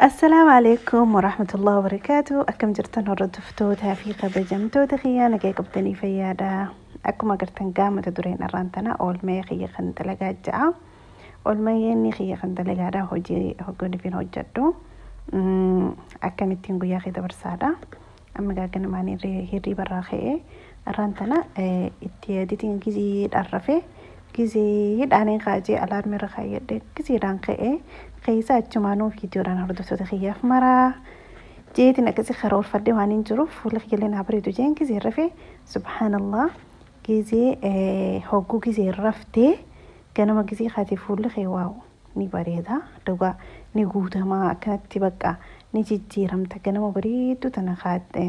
Assalaamu alaikum warahmatullahi wabarakaatu. Akkam jirtan hordoftootaa fi kabajamtoota kiyyaa, nagaa qabdanii, fayyaadha? Akkuma agartan gaamata dureen arraan tana oolmee kiyya kan dalagaa ja'a. Oolmayeen kiyya kan dalagaadha, hojii hogganifin hojjedhu. Akkamittiin guyyaa kee dabarsaadha. Amma gaaganamaan hirriiba irraa ka'ee arraan tana itti editiin giziidhaan rafee, giziidhaan kaajee, alaarmi irra kaayyadhe, giziidhaan ka'ee keessa achumaanuu viidiyoodhaan hordoftoota kiyyaaf maraa jeetiin akkasii karoorfadhee waan hin jiruuf, fuula kiyyallee naa bareedu jeen gizee rafee. Subhaanallah, gizee hogguu gizee raftee ganama gizee kaatee fuulli kee wow ni bareeda, dhugaa ni guutamaa, akkanatti bakka ni jijjiiramta. Ganama bareedduu tana kaate,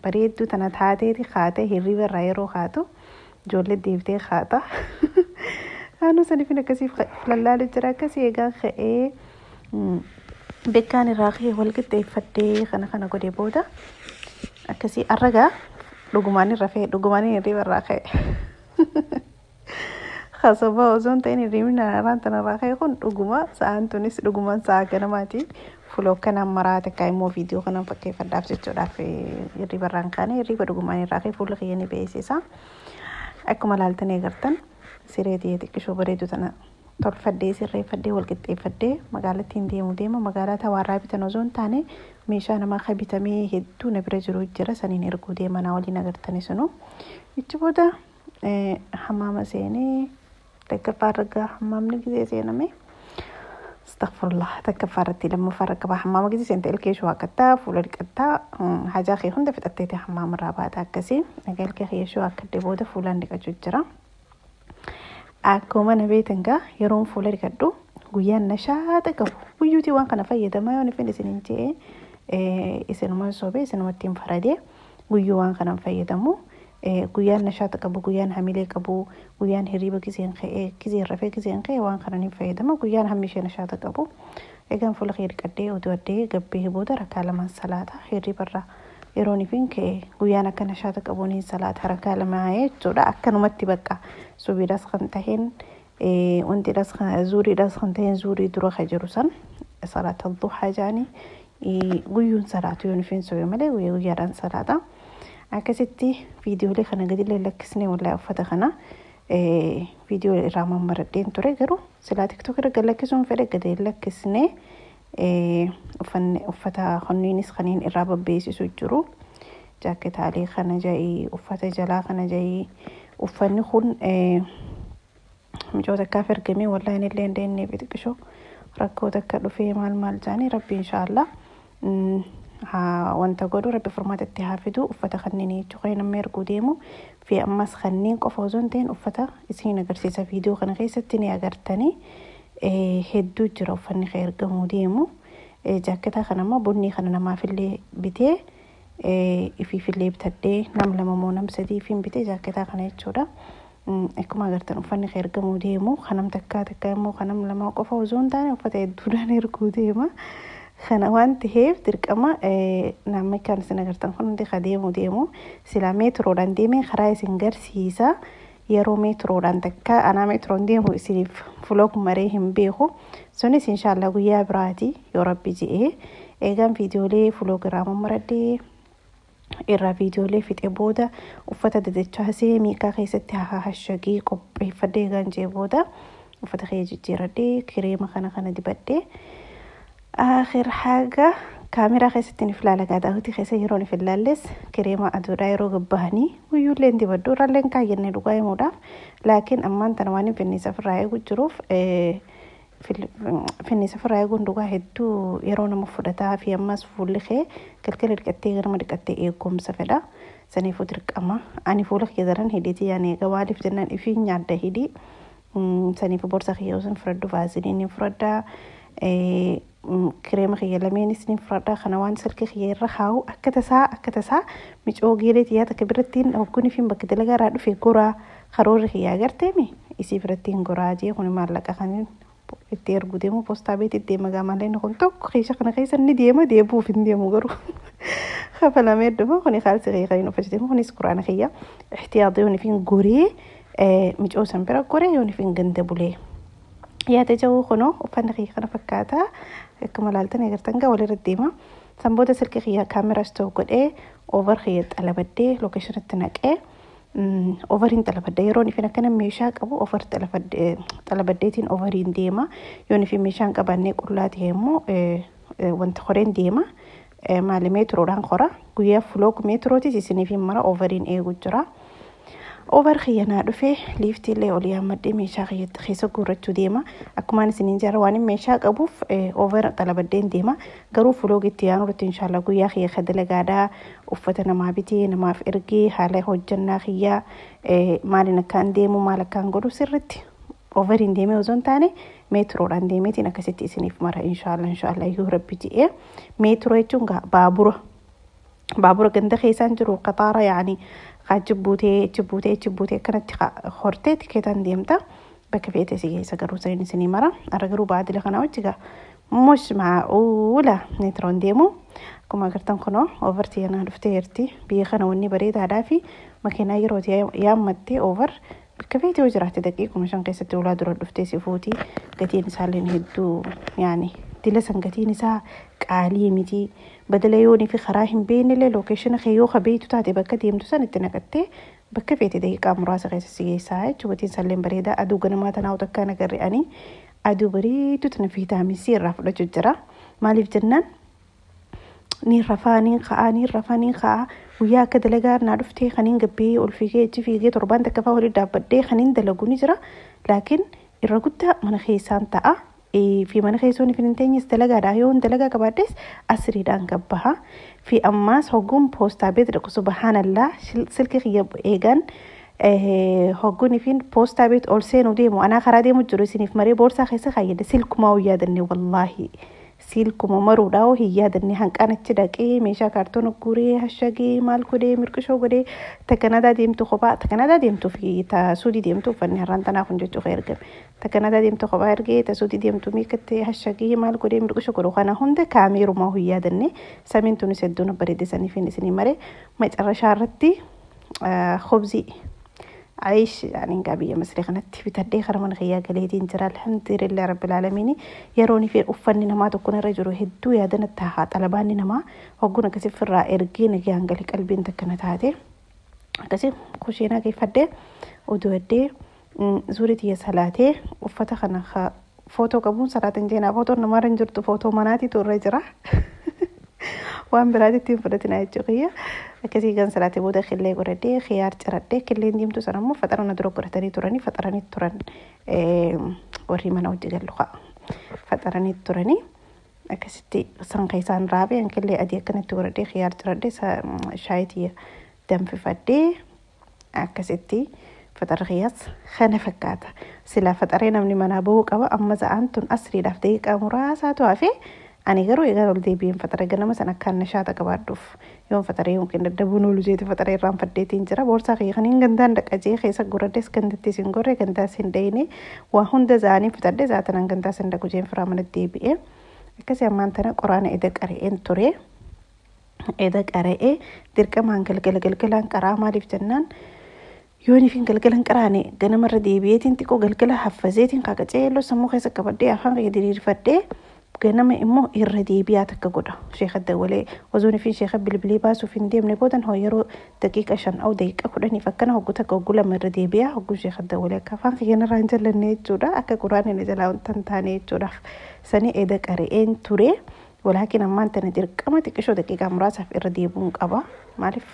bareedduu tana taateeti kaatee hirriba irraa yeroo kaatu ijoollee deebitee kaata. Naannoo saniifin akkasiif lallaalu jira. Akkasii egaa ka'ee bekkaan irraa ka'ee wal qixxeeffadhee kana kana godhee booda akkasii arragaa dhugumaan rafee, dhugumaan hirriba irraa ka'e. Kasabaa osoo hin ta'in hirribni arraan tanarraa ka'e kun dhuguma, sa'aan tunis dhugumaan sa'a ganamaati. Fuloo kanaan maraa takka immoo viidiyoo kanaan fakkeeffadhaaf jechuudhaaf hirriba irraan kaane, hirriba dhugumaan irraa ka'e fuula kiyya ni beeksisa. Akkuma laaltanii agartan siree xiqqishoo bareedu tana tolfadhee, sirreeffadhee, wal qixxeeffadhee magaalattiin deemu deema. Magaalaa tawaarraa bitan osoo hin taane meeshaa namaa kan bitamee hedduu na bira jiru jira, saniin erguu deema, naa waliin agartani sunu. Ichi booda hamaama seenee takkaffaa irra hamaamni gisee seename. Astaghfirullah, takkaffaa irratti, lammaffaa irra qabaa hamaama gisee seente ilkee shuwaaqattaa, fuula dhiqattaa, hajaa kee hunda fixatteeti hamaama irraa baata akkasii. Egaa ilkee kiyya shuwaaqadde booda fuulaan dhiqachuu jira. Akkuma na beektan gaa yeroon fuula dhiqadhu guyyaan nashaata qabu guyyuutii waan kana fayyadamaa yoon ifin isin hin je'e isinuma soobee isinumatti hin faradee, guyyuu waan kanan fayyadamu. Guyyaan nashaata qabu, guyyaan hamilee qabu, guyyaan hirriiba giseen ka'ee, giseen rafee giseen ka'ee waan kanan hin fayyadama, guyyaan hammi ishee nashaata qabu. Egaan fuula kee dhiqadhee oduu addee gabbee booda rakaa lamaan salaata. Hirriiba irraa yeroon ifin ka'e guyyaan akka nashaata qabuun hin salaata rakaa lamaa jechuudha. Akkanumatti bakka subiidhaas kan taheen, wantiidhaas, zuuriidhaas kan taheen, zuurii dura kan jiru san salaata duhaa jaanii guyyuun salaatu yoon ifin sobe malee guyyaa guyyaadhaan salaata. Akkasitti viidiyoolee kana gadi lakkisnee, wallahi uffata kana viidiyoo irraa mammaradheen ture, garuu silaa TikTok irra gad lakkisuun fedhe gadi lakkisnee. Uffata kunniinis kanneen irraa babbeessisu jiru. Jaaketaalee kana ja'ii, uffata jalaa kana ja'ii, uffanni kun micoota akkaaf ergamee, wallahi illee hin deemnee xiqqishoo rakkoo takka dhufee maal maal jaanii. Rabbi inshaallah haa wanta godhu, rabbi furmaata itti haa fidu. Uffata kanneen jechuudha namni erguu deemu fi ammas kanneen qofa osoo hin ta'in uffata isin agarsiisa, viidiyoo kana keessatti ni agartanii, hedduu jira uffanni kan ergamuu deemu. Jaakketaa kana immoo bunni kana namaafillee bitee, ifiifillee bitadhee, nam lama moo nam sadiifin bitee jaakketaa kana jechuudha. Akkuma agartan uffanni kan ergamuu deemu kanam takkaa takkaa immoo kanam lama qofa osoo hin taane uffata hedduudhaan erguu deema. Kana waan ta'eef dirqama namni kan isin agartan kun hundi kan deemu deemu silaa meetiroodhaan deemee karaa isin garsiisa. Yeroo meetiroodhaan takka anaa meetiroon deemu isiniif vlog maree hin beeku. Sunis inshaallah guyyaa biraati yoo rabbi je'ee. Eegaan viidiyoolee vlog irraa mammaradhee irraa viidiyoolee fixe booda uffata dadachaasee miikaa keessatti hashagii qopheeffadhee, eegaan jee booda uffata kiyya jijjiiradhee, kireema kana kana dibadhee, آخر حاجة kaameraa keessatti ni filaala. Daawwitii keessa yeroo ni filaalles kireema aduudhaa yeroo gabbahanii guyyuullee hin dibaddu, irraallee hin kaayyannee dhugaa himuudhaaf, laakiin ammaan tana waan hin finniisa ofirraa eegu jiruuf, finniisa ofirraa eeguun dhugaa hedduu yeroo nama fudhataa fi ammas fuulli kee galgala dhiqattee ganama dhiqattee eegumsa fedha. Saniifuu dirqama ani fuula kee daran hidhiitii yaani eega, maaliif jennaan ifii nyaadda hidhii. Saniifuu borsa kiyya osoo hin fudhadhu vaaziliin ni fudhadhaa. Kireema kiyya lameenis ni fudhadhaa. Kana waan silkii kiyya irra kaa'u akka tasaa micoo geelee xiyyaa takka birattiin hogguun fi bakka dalagaa irraa dhufe goraa karoorri kiyyaa agarteemi isii birattiin goraa jee. Kun maallaqa kan itti ergu deemu poostaa beetii deema gaamaalee kun tokko keessa kana keessa ni deema, deebuuf hin deemu garuu kafalamee dhufa. Kuni kaalsi kiyya kan hin uffachuu deemu, kunis quraana kiyya ihtiyaadii yoon ifin goree micoo san bira goree yoon ifin ganda bulee yaada jawuu. Kunoo uffanni kiyya kana fakkaata. Akkuma laaltan agartan gaa walirra deema. San booda silkii kiyya kaameraa stop godhee over kiyya xalabaddee lookeeshinatti naqee overiin xalabadda. Yeroon ifin akkana meeshaa qabu over xalabaddeetiin overiin deema. Yoon ifin meeshaa hin qabaannee qullaa ta'e immoo wanta horeen deema. Maali meetiroodhaan qora. Guyyaa vlog meetirootis isiniif hin mara overiin eegu jira. Over kiyyanaa dhufee liiftiillee ol yaammadhee meeshaa keessa guurrachuu deema. Akkumaan isiniin jara waan meeshaa qabuuf over xalabaddeen deema. Garuu vlog itti yaanu irratti inshaallah guyyaa kiyya ka dalagaadhaa uffata namaa bitee namaaf ergee haala hojjannaa kiyyaa maaliin akkaan deemu maal akkaan godhu sirritti overiin deemee osoo hin taane meetiroodhaan deemeetiin akkasitti isiniif mara inshaallah inshaallah yoo rabbi jedhee. Meetiroo jechuun baabura. Baabura ganda keessaan jiru qaxaara yaani achi buutee achi buutee achi buutee akkanatti hortee tikeetaan deemta. Bakka feete si keessa garuu saniin isinii mara. Har'a garuu baadila kanaa wajji gaa mush maa'uula meetiroon deemu. Akkuma agartan kunoo overtii kanaa dhuftee jirti. Biyya kana wanni bareedaadhaa fi makiinaa yeroo yaammattee over bakka feete yoo jiraatte daqiiquma 5 keessatti ulaa dura dhuftee si fuuti. Gatiin isaallee hedduu yaani dila san gatiin isaa qaalii miti. Badala yoonii fi karaa hin beeknellee lookeeshina kee yoo kabeeytu taate bakka deemtu san itti naqattee bakka feete daqiiqaa muraasa keessa si geessaa jechuudha. Gatiin isaallee bareedaa. Aduu ganamaa tanaa takkaan agarre ani aduu bareedu tana viitaamin C irraa fudhachuu jira. Maaliif jennaan ni rafaa ni ka'aa ni rafaa ni ka'aa guyyaa akka dalagaa naa dhuftee kaniin gabbee ol fiigee achi fiigee torbaan takka fa'aa olii dhaabbadhee kaniin dalagu ni jira. Laakiin irra guddaa mana keessaan ta'a. Fi mana keessoon fi hin teenyes dalagaadha. Yoo dalagaa qabaadhes asiriidhaan gabbaha. Fi ammaas hogguun poostaa beet dhaqu subhaanallaa silkii kiyya eegan hogguun fi poostaa beet ol seenuu deemu anaa karaa deemu jiru isiniif maree boorsaa keessa kaayyadde silkumaa hin yaadanne wallaahi. Silkuma maruudhaa hoo hin yaadanne hanqaan achi dhaqee meeshaa kaartoona guuree hashagee maal godhee mirqishoo godhee ta Kanadaa deemtu kophaa ta Kanadaa deemtuu fi ta Suudii deemtu uffanni har'aan tanaaf kun jechuuf ergame. Ta Kanadaa deemtu kophaa ergee ta Suudii deemtu miikkatti hashagee maal godhee mirqishoo godhu kana hunda kaameerumaa hin yaadanne samiin tunis hedduu na bareedde saniif isinii maree macarrashaa irratti khubzii عيش يعني قابية مسري خنت بتدي خرمان خيا قليتين جرى الحمد لله رب العالمين يروني في أفني نما تكون الرجل هدو يا دنا التها طلباني نما وقونا كسف الرائر جينا جيان قالك قلبي انت كانت هذه كسف خشينا كيف هدي ودودي زورتي يا صلاتي وفتخنا فوتو قبون صلاة جينا فوتو نما رنجرت فوتو مناتي تورجرة waan biraatitti hin fudhatina jechuudha. Akkasii gan salaatee booda killee godhadhee khiyaar ciradhee killeen diimtuu sana immoo faxarana dura godhatanii turanii faxaranii turan warri mana hojii galu ka'a. Faxaranii turanii akkasitti san keessaan raabee killee adii akkanatti godhadhee khiyaar ciradhee shaayitii danfifadhee akkasitti faxara khiyyaas kana fakkaata. Silaa faxaree namni manaa bahuu qaba amma sa'aan tun asriidhaaf daqiiqaa muraasaatu hafee ani garuu egaa ol deebi'een faxara ganama sana akkaan nashaata qabaadhuuf yoon faxaree yookiin daddabuun oolu jeeti faxaree irraan faddeetiin jira. Boorsaa kiyya kaniin gandaan dhaqajee keessa gurraddes gandattis hin gorre gandaas hin dhayine waa hunda za'anii fixadhe zaatanan gandaas hin dhaqu jeen firaa mana deebi'ee. Akkasii ammaan tana qoraana eda qara'een ture. Eda qara'ee dirqamaan galgala galgalaan qaraa maaliif jennaan yoon ifin galgalan qaraane ganamarra deebi'eetiin xiqqoo galgala haffazeetiin qaqaceelloo sammuu keessa qabadhee afaan kiyya diriirfadhee ganama immoo irra deebi'aa takka godha. Sheekha dawwalee osoon ifin sheekha bilbilee baasuuf hin deemne boodan hoo yeroo daqiiqa 5 au daqiiqa 10 akkana hogguu takka hogguu 2 irra deebi'aa hogguu sheekha dawwalee akka afaan kiyya irraa hin jallanne jechuudha. Akka quraan inni jalaa wanta hin taane jechuudhaaf. Sanii eda qara'een ture. Walaakin ammaan tana dirqama xiqqishoo daqiiqaa muraasaaf irra deebi'uun qaba. Maaliif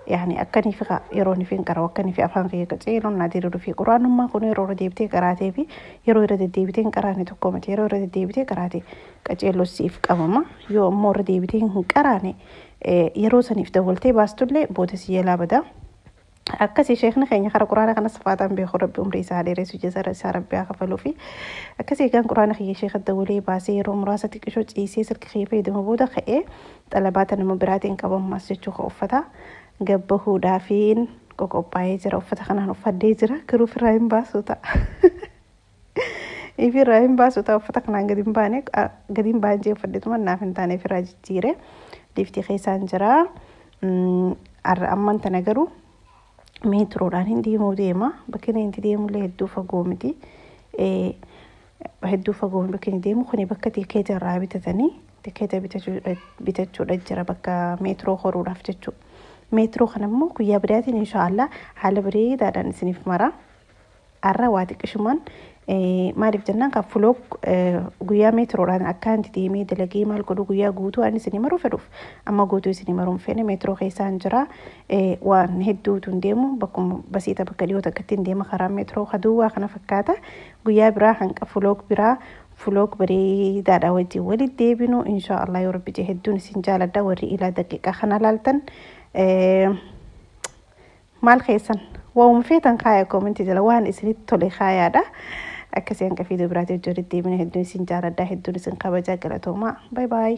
يعني أكني في يروني فين قرا وكني في أفهم في كتير نادر في قرآن ما كانوا يرو ديبتي قراتي في يرو رد ديبتين قراني تقومت يرو رد ديبتي قراتي كتير لسيف كماما يو مور ديبتين قراني يرو سنيف دولتي باستولي بوتسية لابدا akkasii sheekni keenya kara quraana kana safaataan beeku rabbi umrii isaa dheeressu jazara isaa rabbi haa kafaluu fi akkasii egaan quraana kiyya sheeka dawwalee baasee yeroo muraasa xiqqishoo ciisee silka kiyya fayyadamu booda ka'ee xalabaata nama biraatiin qabammas jechuu uffata gabbahuudhaafiin qoqophaa'ee jira uffata kanaan uffadhee jira garuu ofirraa hin baasu ta'a. Ifirraa hin baasu ta'a uffata kanaan gadi hin baane gadi hin baan jee uffadheetuma naaf hin taane ifirraa jijjiire liftii keessaan jira. Har'a ammaan tana garuu meetiroodhaan hin deemuu deema bakki inni itti deemullee hedduu fagoo miti. Hedduu fagoo bakka inni deemu kuni bakka tikeeta irraa bitatanii tikeeta bitachuudha jira bakka meetiroo horuudhaaf jechuudha. Meetiroo kana immoo guyyaa biraatiin inshaallah haala bareedaadhaan isiniif mara. Har'a waa xiqqishumaan maaliif jennaan kan vlog guyyaa meetiroodhaan akka inni deemee dalagee maal godhu guyyaa guutuu waan isinii maruu fedhuuf amma guutuu isinii maruu hin feene meetiroo keessaan jira waan hedduutu hin deemu bakkuma basiita bakka dhiyoo takkatti hin deema karaa meetiroo kaduwwaa kana fakkaata guyyaa biraa hanqa vlog biraa vlog bareedaadha wajjin walitti deebinu insha Allah yoo rabbi jee hedduun isin jaaladha warri ilaa daqiiqaa kana laaltan maal keessan waa'uma feetan kaaya koomentii jala waan isinitti tole kaayaadha. Akkasii hanqa fiiduu biraatii wajjin walitti deebina hedduun isin jaaladha hedduun isin kabajaa galatoomaa. Baay baay.